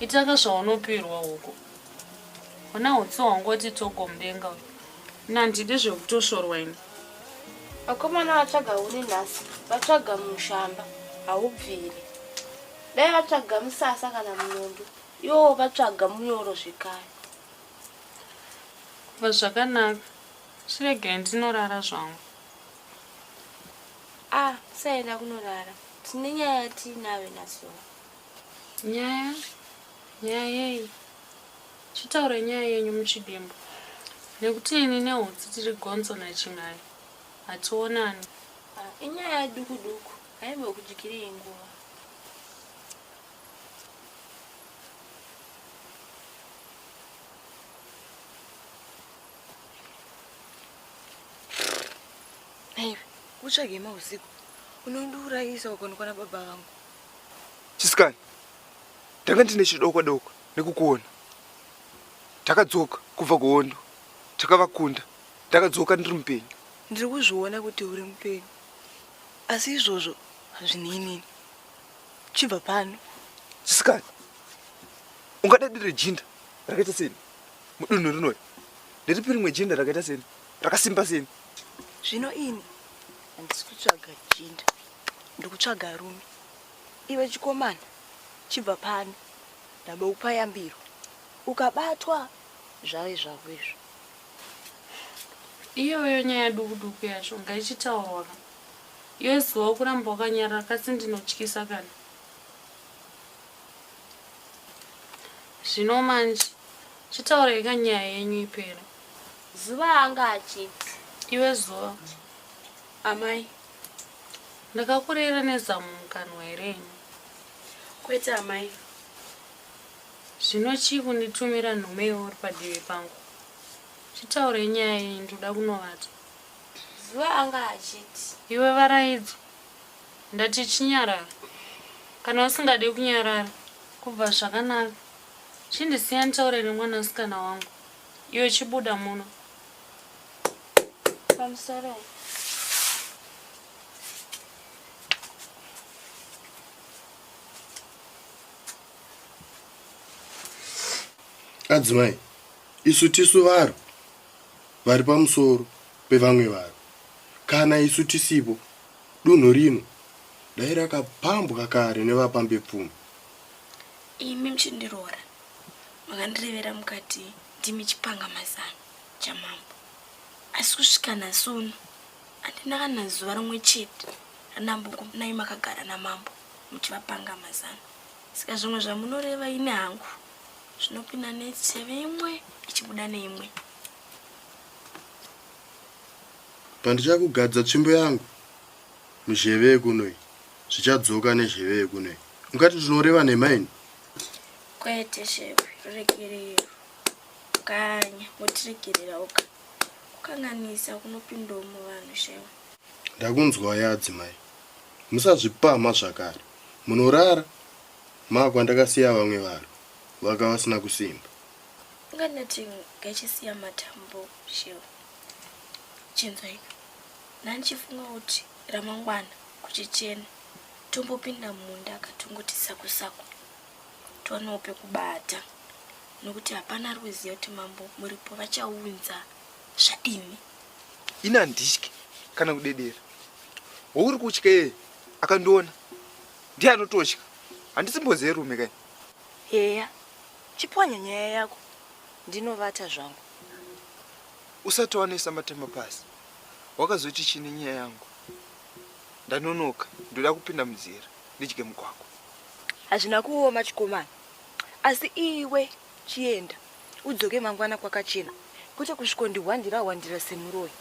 Itaka zvaunopirwa huku. Hona hutsi hwangoti togo mudenga uyu. Ini handidi zvekutosvorwa ini. Vakomana vatsvaga huni nhasi, vatsvaga mushamba, haubviri. Dai vatsvaga musasa kana munondo, ivo vatsvaga munyoro zvekare. Kubva zvakanaka, chiregai ndinorara zvangu. Ah, usaenda kunorara. Tine nyaya yatiinayo naZuva. Nyaya? Nyaya yei? Chitaurai nyaya yenyu muchidimbu. Nekuti ini nehutsi tiri gonzo nachin'ai. Hationani. Ah, inyaya duku duku, haimbokudyirei nguva. Naiwe, utsvage mausiku. Unondiurayisa ukaonekwa nababa vangu. Chisikana, ndanga ndine chidokwa dokwa nekukuona. Takadzoka kubva kuhondo, takavakunda. Ndakadzoka ndiri mupenyu. Ndiri kuzviona kuti uri mupenyu, asi izvozvo hazvinei neni. Chibva pano. Chisikana, ungadadire jinda rakaita seni mudunhu rinori? Nderipi rimwe jinda rakaita seni, rakasimba seni? Zvino ini handisi kutsvaga jinda, ndiri kutsvaga rume. Iwe chikomana, chibva pano, ndambokupa yambiro. Ukabatwa zvave zvako izvo. Iyoyo nyaya duku duku yacho ngaichitaurwa ka. Iwe zuva ukuramba wakanyarara kasi ndinotyisa kani. Zvino manje chitaurai ka nyaya yenyu ipere. Zuva anga achiti. Iwe zuva. Amai. Ndakakurera nezamu mukanwa here ini? Kwete amai. Zvino chii kunditumira nhume iwe uri padivi pangu? Chitaurei nyaya yenyu ndoda kunovata. Zuva anga achiti. Iwe Varaidzo, ndati chinyarara. Kana usingade kunyarara, kubva zvakanaka. Chindisiya nditaure nemwanasikana wangu. Iwe chibuda muno. Pamusoro. Adzimai, isu tisu varwi vari pamusoro pevamwe varwi. Kana isu tisipo, dunhu rino dai rakapambwa kare nevapambepfumi. Imi muchindiroora makandirevera mukati ndimi chipangamazano chamambo asi kusvika nhasi uno handina kana zuva rimwe chete randambokunai makagara namambo muchivapanga mazano saka zvimwe zvamunoreva ini hangu zvinopinda nenzeve imwe ichibuda neimwe. Pandichakugadza tsvimbo yangu muzheve yekuno iyi zvichadzoka nezheve yekuno iyi ungati ndinoreva nhema ini? Kwete shewe ruregerero kanya motiregererawo ka kukanganisa kunopindawo muvanhu shewe. Ndakunzwai adzimai musazvipamha zvakare munorara makwandakasiya vamwe varwi vaka vasina kusimba. Inga ndati ngachisiya matambo shewe chinzwaika ndandichifunga kuti ramangwana kuchichena tombopinda mumunda katongoti saku saku tiwanewo pekubata nokuti hapana ari kuziva kuti mambo muripo vachaunza zvadini. Ini handitye kana kudedera. Wauri kutya iyeye akandiona ndiye anototya. Handisi mbozi yerume kai. Heya, chipwanya nyaya yako ndinovata zvangu. Usati wanoisa matama pasi wakazoti chii nenyaya yangu? Ndanonoka ndoda kupinda munzira ndidye mukwakwa. Hazvina kuoma chikomana asi iwe chienda udzoke mangwana kwakachena kwete kusvikondihwandira hwandira semuroyi.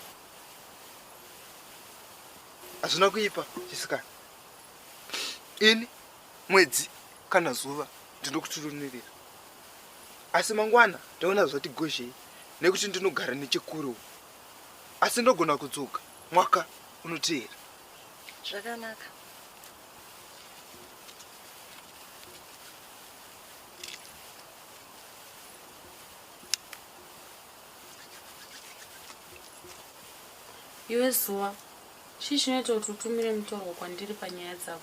Hazvina kuipa chisikana. Ini mwedzi kana zuva ndinokuturunirira asi mangwana ndaona zvati gozhei nekuti ndinogara nechekure uko asi ndogona kudzoka mwaka unoteera. Zvakanaka. Iwe Zuva, chii chinoita kuti utumire mutorwa kwandiri panyaya dzako?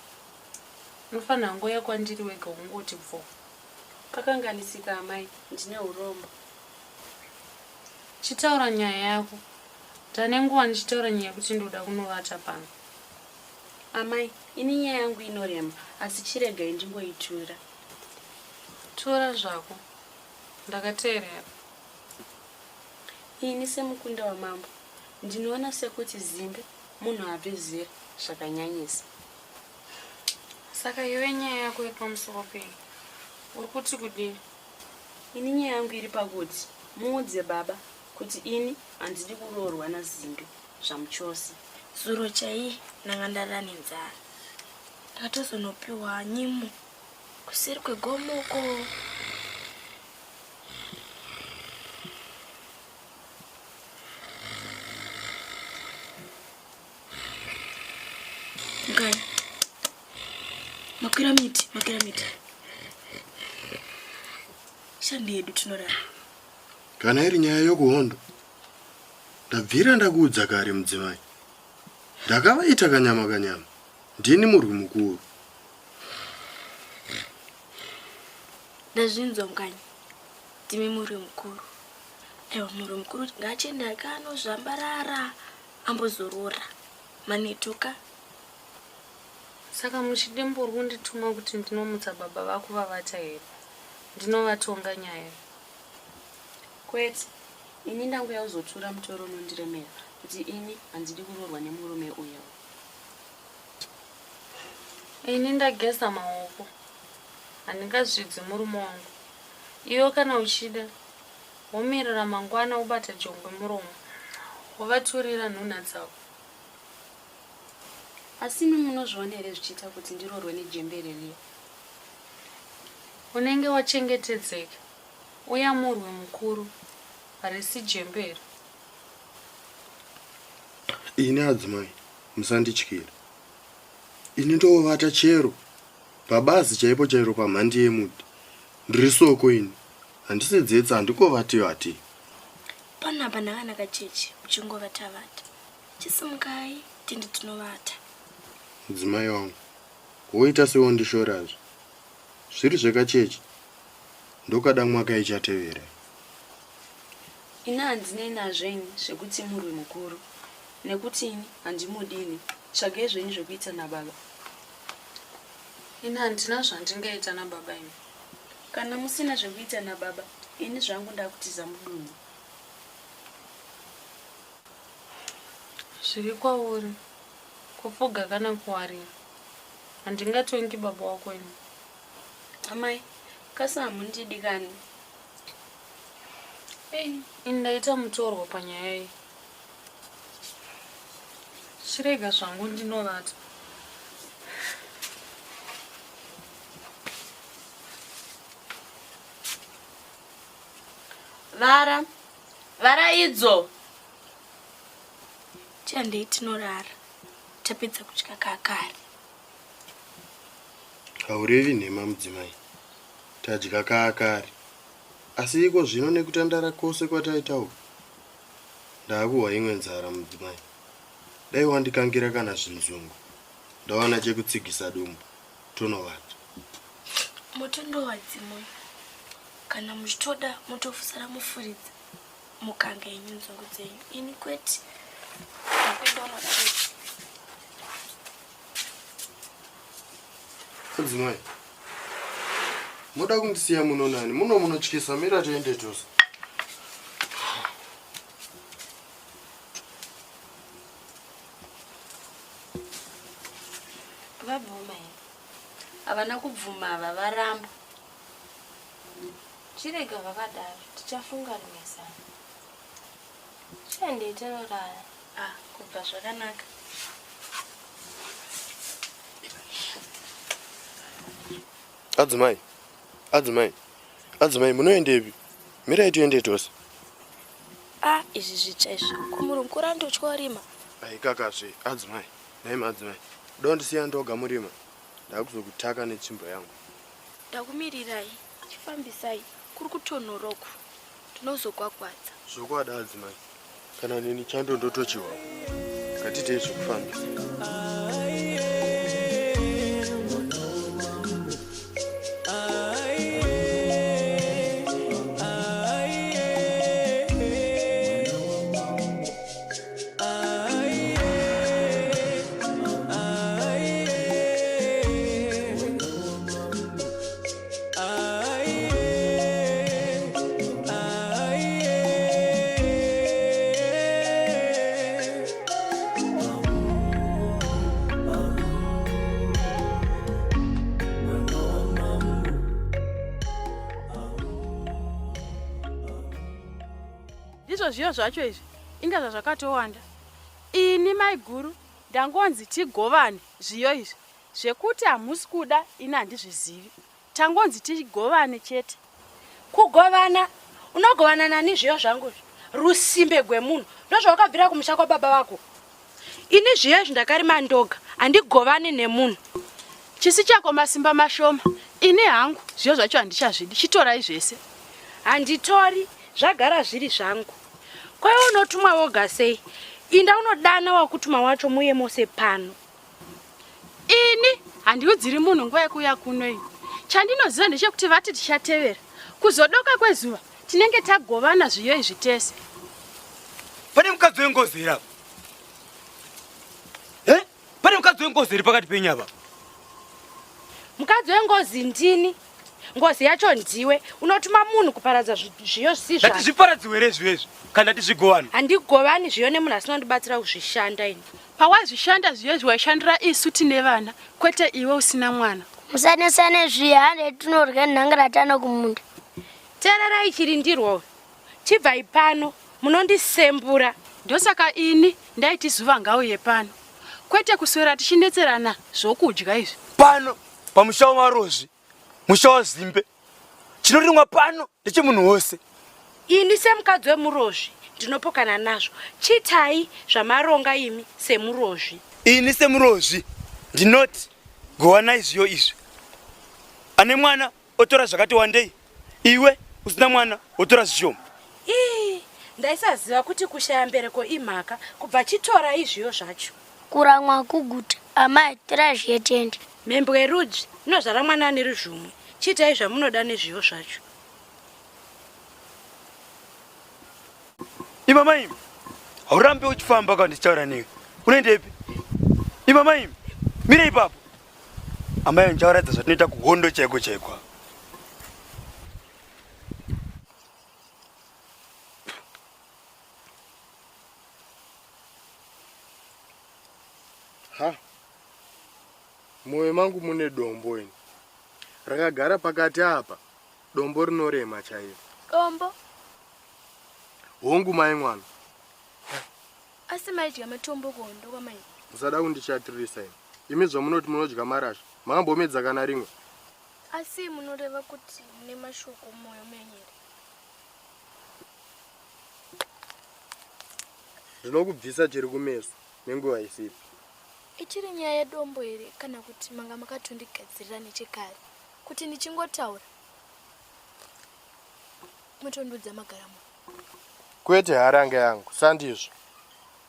Unofanira ngouya kwandiri wega wongoti bvo. Pakanganisika amai, ndine urombo. Chitaura nyaya yako. Ndane nguva ndichitaura nyaya yekuti ndoda kunovata pano. Amai, ini nyaya yangu inorema, asi chiregai ndingoitura. Tura zvako. Ndakateerera. Ini semukunda wamambo, ndinoona sekuti Zimbe munhu abve zera zvakanyanyisa. Saka iwe nyaya yako iri pamusoro pei? Uri kuti kudii? Ini nyaya yangu iri pakuti muudze baba kuti ini handidi kuroorwa naZimbe zvamuchose. Zuro chaiye ndanga ndarara nenzara. Ndakatozonopiwa nyimo kuseri kwegomo uko. Mukai. Makwira miti, makwira miti. Shandi yedu tinorara. Kana iri nyaya yokuhondo, ndabvira ndakuudza kare mudzimai. Ndakavaita kanyama kanyama. Ndini murwi mukuru. Ndazvinzwa Mukanyi. Ndimi murwi mukuru. Aiwa murwi mukuru ngaachienda akanozvambarara ambozorora. Manetuka. Saka muchidimbu uri kundituma kuti ndinomutsa baba vako vavata here? Ndinovatonga nyaya. Kwete, ini ndanguya kuzotura mutoro unondiremera kuti ini handidi kuroorwa nemurume uya. Ini ndageza maoko. Handingazvidzi murume wangu. Iwe kana uchida, womirira mangwana wobata jongwe muromo, wovaturira nhunha dzako. Asi imi munozviona here zvichiita kuti ndiroorwe nejembere riya? Unenge wachengetedzeka. Uya murwi mukuru, harisi jembere. Ini adzimai, musandityira. Ini ndovata chero pabazi chaipo chairo pamhandi yemuti. Ndiri soko ini. Handisi dzetsa handikovati vati. Panapa ndakana kacheche uchingovata vata. Chisimukai tindi tinovata. Mudzimai wangu, woita sewondishorazve. Zviri zvekacheche ndokada mwaka ichatevera. Ini handinei nazvo ini zvekuti murwi mukuru nekuti ini handimudi ini. Tsvagai zvenyu zvekuita nababa. Ini handina zvandingaita nababa ini. Kana musina zvekuita nababa ini zvangu ndakutiza mudunhu. Zviri kwauri kupfuga kana kuwarira. Handingatongi baba wako ini. Amai, kasi hamundidi kani? Ei, ini ndaita mutorwa panyaya iyi. Chirega zvangu ndinovata. Vara, vara idzo. Chandei tinorara tapedza kudya kakare. Haurevi nhema mudzimai. Tadya kaakare. Asi iko zvino nekutandara kwose kwataita uku, ndakuhwa imwe nzara mudzimai. Dai wandikangira kana zvinzungu, ndawana chekutsigisa dumbu, tonovata. Moto ndowadzimuyo. Kana muchitoda motofusara mufuridza mukanga henyu nzungu dzenyu. Ini kwete. Ndakuenda unoda kwete. Adzimai, moda kundisiya muno nani? Muno munotyisa, mira tiende tose. Vabvuma here? Havana kubvuma ava, varamba. Chirega vakadaro, tichafunga rimwe zano. Chiendei tinorara. Ah, kubva zvakanaka. Adzimai, adzimai, adzimai munoendepi? Mirai tiende tose. Ah, izvi zvitsva izvi. Kumurungu kurandotya rima. Aikakazve, adzimai. Nhai madzimai, kuda kundisiya ndoga murima? Ndakuzokutaka netsvimbo yangu. Ndakumirirai, chifambisai, kuri kutonhora uku. Ndinozogwagwadza. Zvokwadi adzimai, kana neni chando ndotochiwawo. Ngatiitei zvekufambisa. Izvo zviyo zvacho izvi inga zvazvakatowanda. Ini maiguru ndangonzi tigovane zviyo izvi zvekuti hamusi kuda ini handizvizivi. Tangonzi tigovane chete. Kugovana? Unogovana nani zviyo zvangu izvi? Rusimbe gwemunhu. Ndozvawakabvira kumusha kwababa vako. Ini zviyo izvi ndakarima ndoga, handigovani nemunhu. Chisi chako masimba mashoma. Ini hangu zviyo zvacho handichazvidi. Chitorai zvese. Handitori, zvagara zviri zvangu. Ko iwe unotumwa woga sei? Inda unodana wakutuma wacho muuye mose pano. Ini handiudziri munhu nguva yekuuya kuno ini. Chandinoziva ndechekuti vati tichatevera. Kuzodoka kwezuva tinenge tagovana zviyo izvi tese. Pane mukadzi wengozi here apa? Eh? Pane mukadzi wengozi here pakati penyu apa? Mukadzi wengozi ndini. Ngozi yacho ndiwe. Unotuma munhu kuparadza zviyo zvisi zvako. Ndati zviparadziwe here zviyo izvi? Kana ndati zvigovane? Handigovani zviyo nemunhu asina kundibatsira kuzvishanda ini. Pawaizvishanda zviyo izvi waishandira isu tine vana kwete iwe usina mwana. Musanesane zviya hande tinorya nhangaratano kumunda. Teererai Chirindirwa uyu. Chibvai pano munondisembura. Ndosaka ini ndaiti zuva ngauye pano kwete kuswera tichinetserana zvokudya izvi. Pano pamusha waMarozvi, musha waZimbe, chinorimwa pano ndechemunhu wose. Ini semukadzi wemurozvi ndinopokana nazvo. Chiitai zvamaronga imi semurozvi. Ini semurozvi ndinoti govanai zviyo izvi. Ane mwana otora zvakati wandei, iwe usina mwana wotora zvishoma. Ii, ndaisaziva kuti kushaya mbereko imhaka kubva chitorai zviyo zvacho. Kuramwa kuguta, amai torai zviyo tiende. Mhembwe rudzi inozvara mwana ane ruzhumwi, chiitai zvamunoda nezviyo zvacho. Ima mai imi, haurambe uchifamba kana ndichitaura newe. Unoendepi? Ima mai imi, mira ipapo. Amai ndichavaratidza zvatinoita kuhondo chaiko chaiko. Ha, mwoyo mangu mune dombo ini rakagara pakati apa, dombo rinorema chairo. Dombo? Hongu mai mwana. Asi maidya matombo kuhondo kwamai? Musada kundishatirisa imi. Imi zvamunoti munodya marasha, makambomedza kana rimwe? Asi munoreva kuti mune mashoko mumwoyo menyu here? Ndinokubvisa chiri kumeso nenguva isipi. Ichiri nyaya yedombo here kana kuti manga makatondigadzirira nechekare kuti ndichingotaura motondiudza magaramo? Kwete haranga yangu, sandizvo.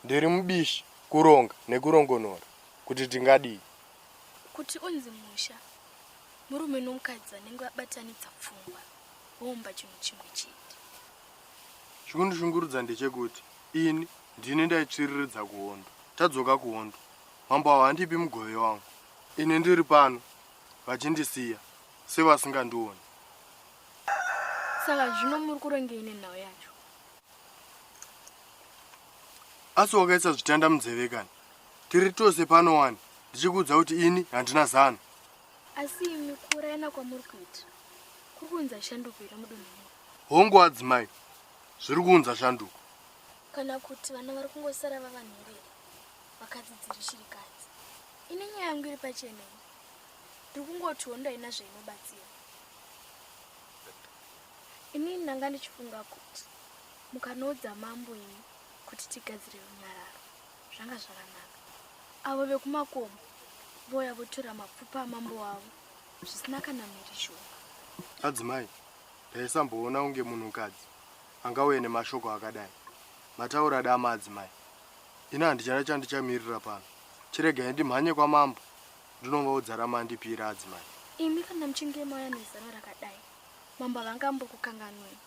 Ndiri mubishi kuronga nekurongonora kuti tingadii. Kuti unzi musha, murume nomukadzi vanenge vabatanidza pfungwa voumba chinhu chimwe chete. Chikundishungurudza ndechekuti ini ndini ndaitsviriridza kuhondo. Tadzoka kuhondo, mambo havandipi mugove wangu. Ini ndiri pano vachindisiya sevasingandioni. Saka zvino muri kurongei nenhau yacho? Asi wakaisa zvitanda munzeve kani? Tiri tose pano wani ndichikuudza kuti ini handina zano. Asi imi kuurayana kwamuri kuita kuri kuunza shanduko here mudunhu muno? Hongu adzimai, zviri kuunza shanduko. Kana kuti vana vari kungosara vava nherera, vakadzi dziri shirikadzi. Ini nyaya yangu iri pachena ini. Ndiri kungoti hondo haina zvainobatsira. Inini ndanga ndichifunga kuti mukanoudza mambo imi kuti tigadzire runyararo zvanga zvakanaka. Avo vekumakomo vouya votora mapfupa amambo wavo zvisina kana mhirizhonga. Adzimai, ndaisamboona kunge munhukadzi angauye nemashoko akadai. Mataura dama adzimai. Ini handichana chandichamirira pano. Chiregai ndimhanye kwamambo ndinovaudza ramandipira adzimai. Imi kana muchinge mauya nezano rakadai mambo havangambokukanganwei.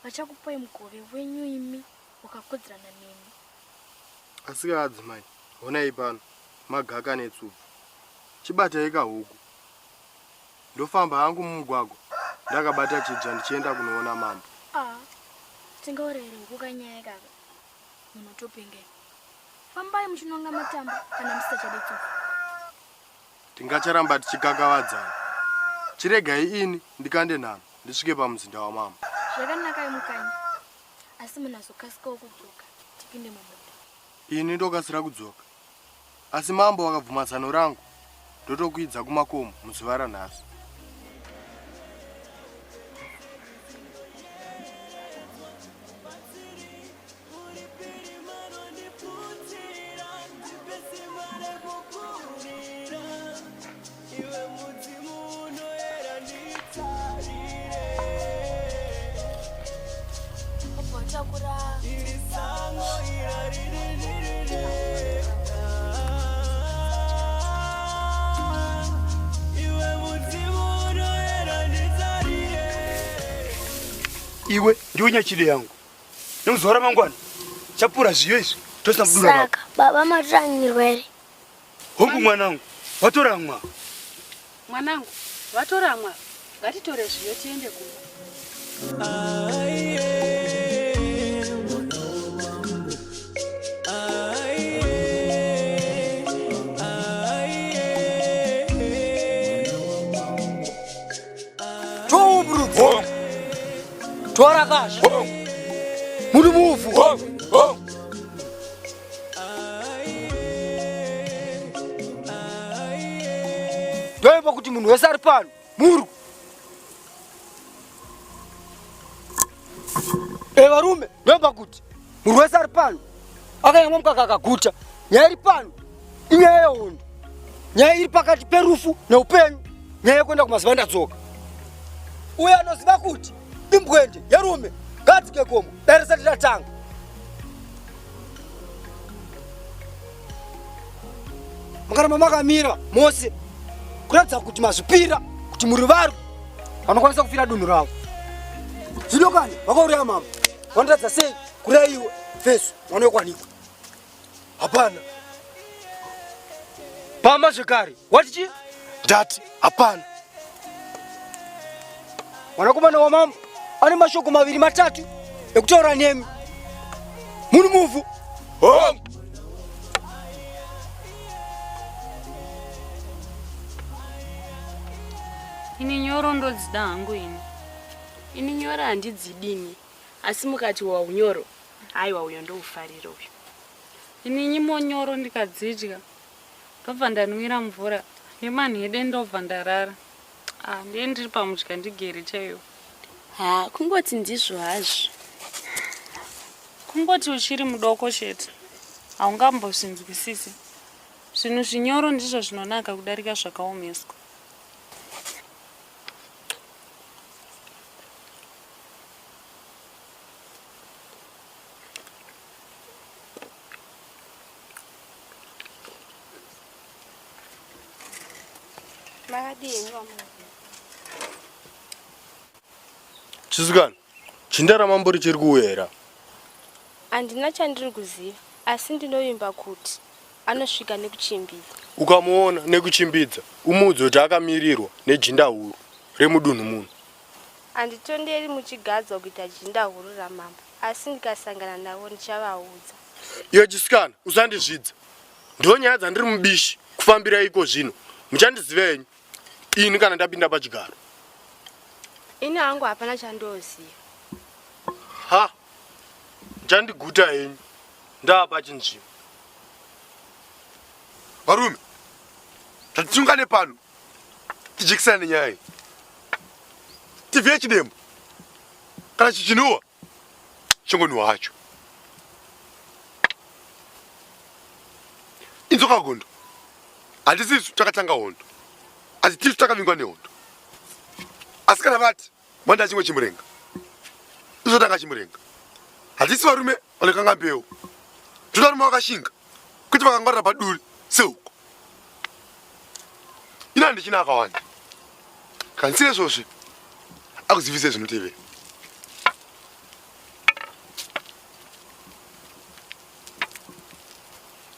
Vachakupai mugove wenyu imi wakakodzerana nemi. Asika adzimai, honai pano magaka netsubvu. Chibatai kahuku. Ndofamba hangu mumugwagwa ndakabata chidzva ndichienda kunoona mambo. Ah, tingaurayire huku kanyaya ikaka. Munotopenga imi. Fambai muchinonga matamba kana musisachade tsubvu. Tingacharamba tichikakavadzana. Chiregai ini ndikande nhanho ndisvike pamuzinda wamambo. Zvakanakai Mukanya. Asi munhu azokasikawo kudzoka tipinde mumunda. Ini ndokasira kudzoka. Asi mambo vakabvuma zano rangu ndotokwidza kumakomo muzuva ranhasi. Iwe ndiwe nyachide yangu nemuzuva ramangwana chapura zviyo izvi tosina mudura Saka baba matoranyirwa here? Hongu mwanangu, watoramwa. Mwanangu, vatoramwa. Ngatitore zviyo tiende kumba. Tobrudzi. Torakasha. Muri muvhu. Ndoimba kuti munhu wese ari pano murwi. E varume, ndoimba kuti munhu wese ari pano akanyamwa mukaka akaguta. Nyaya iri pano inyaya yehondo. Nyaya iri pakati perufu neupenyu. Nyaya yekuenda kumazuva ndadzoka. Uye anoziva kuti imbwende yerume ngadzike gomo dai risati ratanga. Makaramba makamira mose kuratidza kuti mazvipira kuti muri varwi vanokwanisa kufira dunhu ravo. Zvino kani vakauraya mambo vanoratidza sei kuraya iwe fesu mwana wekwanikwa? Hapana. Pamba zvekare. Wati chii? Ndati hapana. Mwanakomana wamambo ane mashoko maviri matatu ekutaura nemi. Munhu muvhu. Hongu. Ini nyoro ndodzida hangu ini. Ini nyoro handidzidi ini. Asi mukati waunyoro, haiwa uyo ndoufarira uyo. Ini nyimo nyoro ndikadzidya ndobva ndanwira mvura nemanhede ndobva ndarara. Ah, ndiye ndiri pamudya ndigere chaiyo. Ha, kungoti ndizvo hazvo. Kungoti uchiri mudoko chete haungambozvinzwisisi. Zvinhu zvinyoro ndizvo zvinonaka kudarika zvakaomeswa. Makadii henyu vamwe? Chisikana, jinda ramambo richiri kuuya here? Handina chandiri kuziva asi ndinovimba kuti anosvika nekuchimbidza. Ukamuona nekuchimbidza umuudze kuti akamirirwa nejinda huru remudunhu muno. Handitonderi muchigadzwa kuita jinda huru ramambo asi ndikasangana navo ndichavaudza. Iwe chisikana usandizvidza. Ndiyo nyaya dzandiri mubishi kufambira iko zvino. Muchandiziva henyu ini kana ndapinda pachigaro. Ini hangu hapana chandoziva. Ha! Muchandiguta henyu ndava pachinzvimbo. Varume, tatiungane pano tijekisane nenyaya iyi. Tivhiye chidembo kana chichinhuwa chingonhuwa hacho. Inzoka gondo, handisisu takatanga hondo, asi tisu takavingwa nehondo. Asi kana vati mwanda chimwe chimurenga, izotanga chimurenga. Hatisi varume vanokanga mbeu, toda varume vakashinga kwete vakangwarira paduri sehuku. Ini handichina akawanda, kansire svosve akuzivise zvinotevera.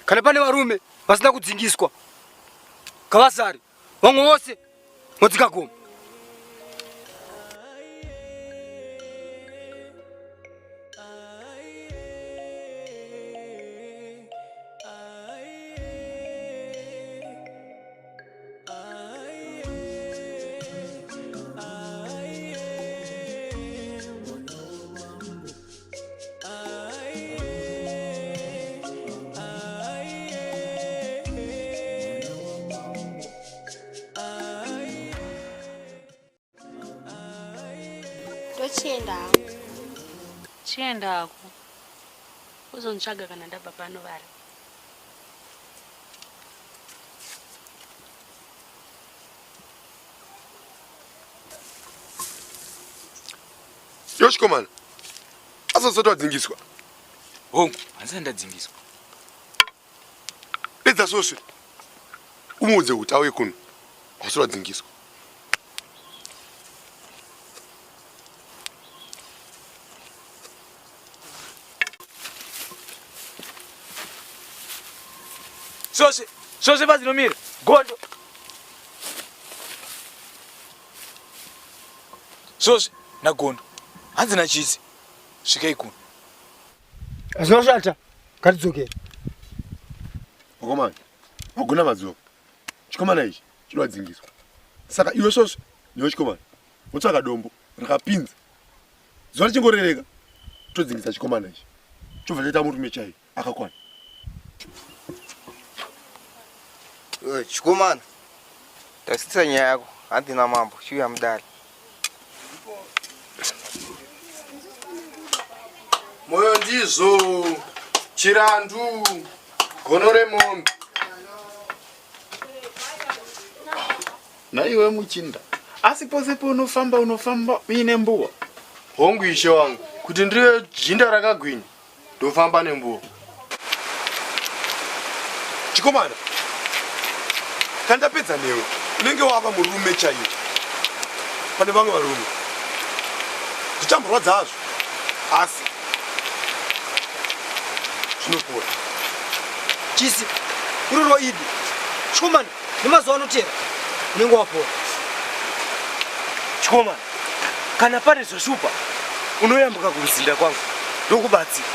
Kana pane varume vasina kudzingiswa ngavasare, vamwe vose modzika gomo. Ndochienda hangu. Chienda hako. Uzonditsvaga kana ndabva pano vari. Iwe chikomana, asi usati wadzingiswa? Hongu, handisati ndadzingiswa. Edza svosve umuudze kuti auye kuno, hausati wadzingiswa. Svosve, svosve padzinomira, gondo. Svosve nagondo, hanzi nachisi, svikai kuno. Hazvina kushata, ngatidzokere. Vakomana, vagona madzoka. Chikomana ichi chinoadzingiswa. Saka iwe svosve newe chikomana, wotsvaka dombo rakapinza. Zuva richingorereka, todzingisa chikomana ichi. Chobva chaita murume chaiye akakwana. Eh, chikomana tasitsa nyaya yako handina mambo chiuya mudare Moyo ndizvo chirandu gono remombe. Naiwe muchinda, asi pose paunofamba unofamba uine mbuwa. Hongu ishe wangu, kuti ndive jinda rakagwinya ndofamba nembuwa. Chikomana, kana ndapedza newe unenge wava murume chaiye pane vamwe varume. Zvichamborwadza hazvo asi zvinopora. Chisi, iroro idi. Chikomana, nemazuva anotera unenge wapora. Chikomana, kana pane zvashupa unoyambuka kumuzinda kwangu ndokubatsira.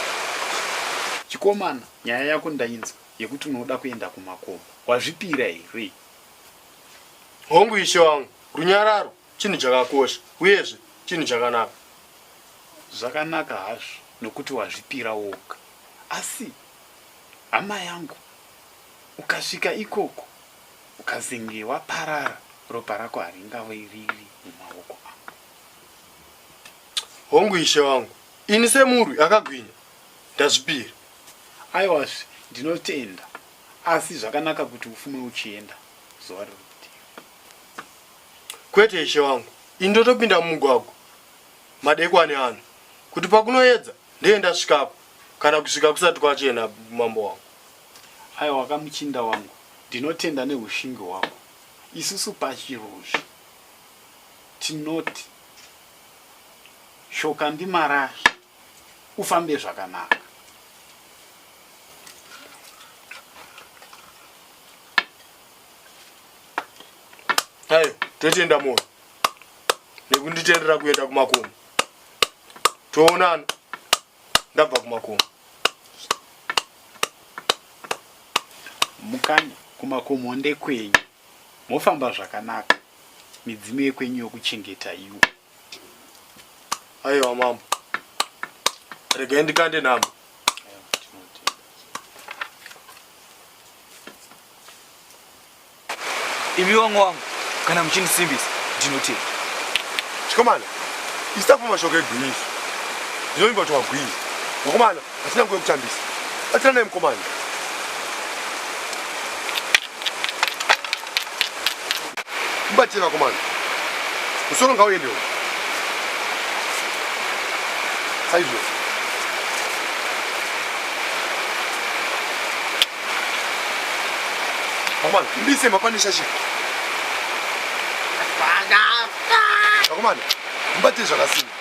Chikomana, nyaya yako ndainzwa yekuti unoda kuenda kumakomo. Wazvipira here? Hongu ishe wangu, runyararo chinhu chakakosha uyezve chinhu chakanaka. Zvakanaka hazvo nokuti wazvipira woga. Asi hama yangu, ukasvika ikoko ukazenge waparara ropa rako haringave riri mumaoko angu. Hongu ishe wangu, ini semurwi akagwinya ndazvipira. Aiwazve ndinotenda, asi zvakanaka kuti ufume uchienda zuva riri kutevera. Kwete ishe wangu, ini ndotopinda mumugwagwa madekwani ano kuti pakunoedza ndee ndasvikapo kana kusvika kusati kwachena mambo wangu. Aiwa ka muchinda wangu, ndinotenda nehushingi hwako. Isusu pachirozvi tinoti shoka ndimarasha ufambe zvakanaka. Ayo, totenda moyo nekunditendera kuenda kumakomo. Toonana ndabva kumakomo. Mukanya, kumakomo ndekwenyu. Mofamba zvakanaka. Midzimu yekwenyu yokuchengeta iwo. Aiwa mambo, regai ndikande nhamba. Imi wamwe wangu, kana muchinisimbisa ndinotenda. Chikomana, isu takupa mashoko egwinyiso. Ndinovimba kuti wagwinya. Vakomana, hatina nguva yekutambisa. Batsiranai mukomana. Mubatsire vakomana. Musoro ngauendewo. Saizvozvo. Vakomana, mbise makwanisa chi. Vakomana, mubatire zvakasimba.